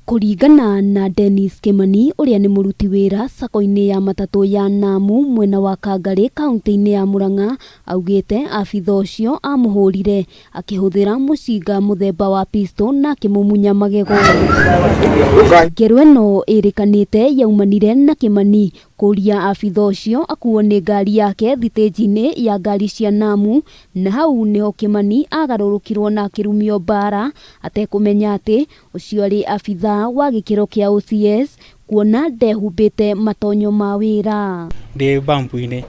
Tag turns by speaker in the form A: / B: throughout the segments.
A: Kũringana na Dennis Kimani ũrĩa nĩ mũruti wĩra sacco-inĩ ya matatũ ya Namu mwena wa Kangarĩ kaunti-inĩ ya Murang'a, augĩte abitha ũcio amũhũrire akĩhũthĩra mũcinga mũthemba wa pistol na akĩmũmunya magego. Ngero ĩno ĩrĩkanĩte yaumanire na Kimani kũria abitha ũcio akuo nĩ ngari yake thitĩnji-inĩ ya ngari cia Namu, na hau nĩho Kimani agarũrũkirwo na akĩrumio mbara atekũmenya atĩ ũcio arĩ abitha wa gĩkĩro kĩa OCS kuona ndehumbĩte matonyo ma wĩra.
B: Ndĩ bampu-inĩ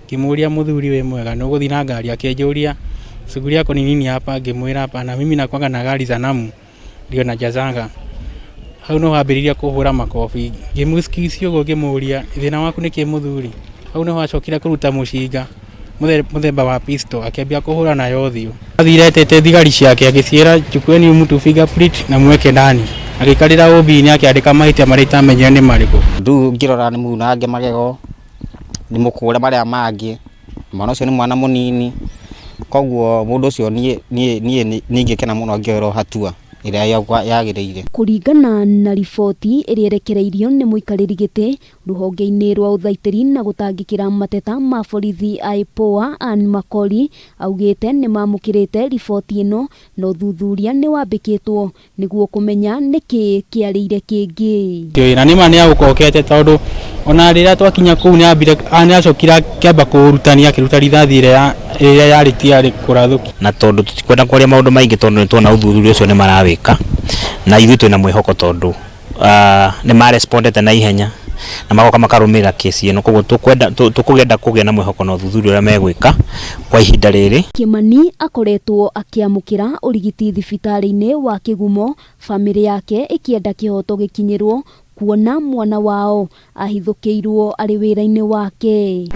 B: ngĩmũria, "Mũthuri, wĩ mwega? Nĩ ũgũthiĩ na ngari?" Akĩnjũria, "Shughuli yako ni nini hapa?" Ngĩmwĩra, "Hapana, mimi nakwanga na gari za Namu ndio najazanga." Hau no hambĩrĩria kũhũra makobi. Ngĩmũskici ũguo, ngĩmũria, "Thĩna waku nĩ kĩ, mũthuri?" Hau niho acokire kũruta mũcinga mũthemba wa pistol, akĩambia kũhũra nayo ũthiũ. Athire etĩte thigari ciake, agĩciĩra, "Chukueni huyu mtu fingerprint na mweke ndani." Agĩikarĩra OB-inĩ, akĩandĩka mahĩtia marĩa itamenyire nĩ marĩkũ.
C: Rĩu ngĩrora nĩ munange magego, nĩ mũkũre marĩa mangĩ, mwana ũcio nĩ mwana mũnini, koguo mũndũ ũcio niĩ nĩ ingĩkena mũno angĩoerwo hatua ĩrĩa yagĩrĩire.
A: Kũringana na riboti ĩrĩa ĩrekereirio nĩ mũikarĩri gĩtĩ rũhonge-inĩ rwa ũthaitĩri na gũtangĩkĩra mateta ma borithi IPOA, Ann Makori, augĩte nĩ mamũkĩrĩte riboti ĩno na ũthuthuria nĩ wambĩkĩtwo nĩguo kũmenya nĩkĩ kĩarĩire kĩngĩ.
B: Na nĩma nĩ agũkokete, tondũ ona rĩrĩa twakinya kũu nĩ ambire, nĩ acokire akĩamba kũrutania, akĩruta rithathi ĩrĩa yarĩ tiarĩ kũrathũki.
D: Na tondũ tũtikwenda kwaria maũndũ maingĩ, tondũ nĩ tuona ũthuthuria ũcio nĩ marawĩka, na ithuĩ twĩna mwĩhoko tondũ nĩ marespondete na ihenya na magoka makarũmĩrĩra kesi ĩno. Koguo tũkwenda tũkũgenda kũgĩa na mwĩhoko na ũthuthuria ũrĩa megwĩka kwa ihinda rĩrĩ.
A: Kimani akoretwo akĩamũkĩra ũrigiti thibitarĩ-inĩ wa Kĩgumo, bamĩrĩ yake ĩkĩenda kĩhoto gĩkinyĩrwo kuona mwana wao ahithũkĩirwo arĩ wĩra-inĩ wake.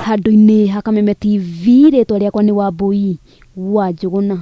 A: Handũ-inĩ ha Kameme TV, rĩtwa rĩakwa nĩ Wambui wa Njũgũna.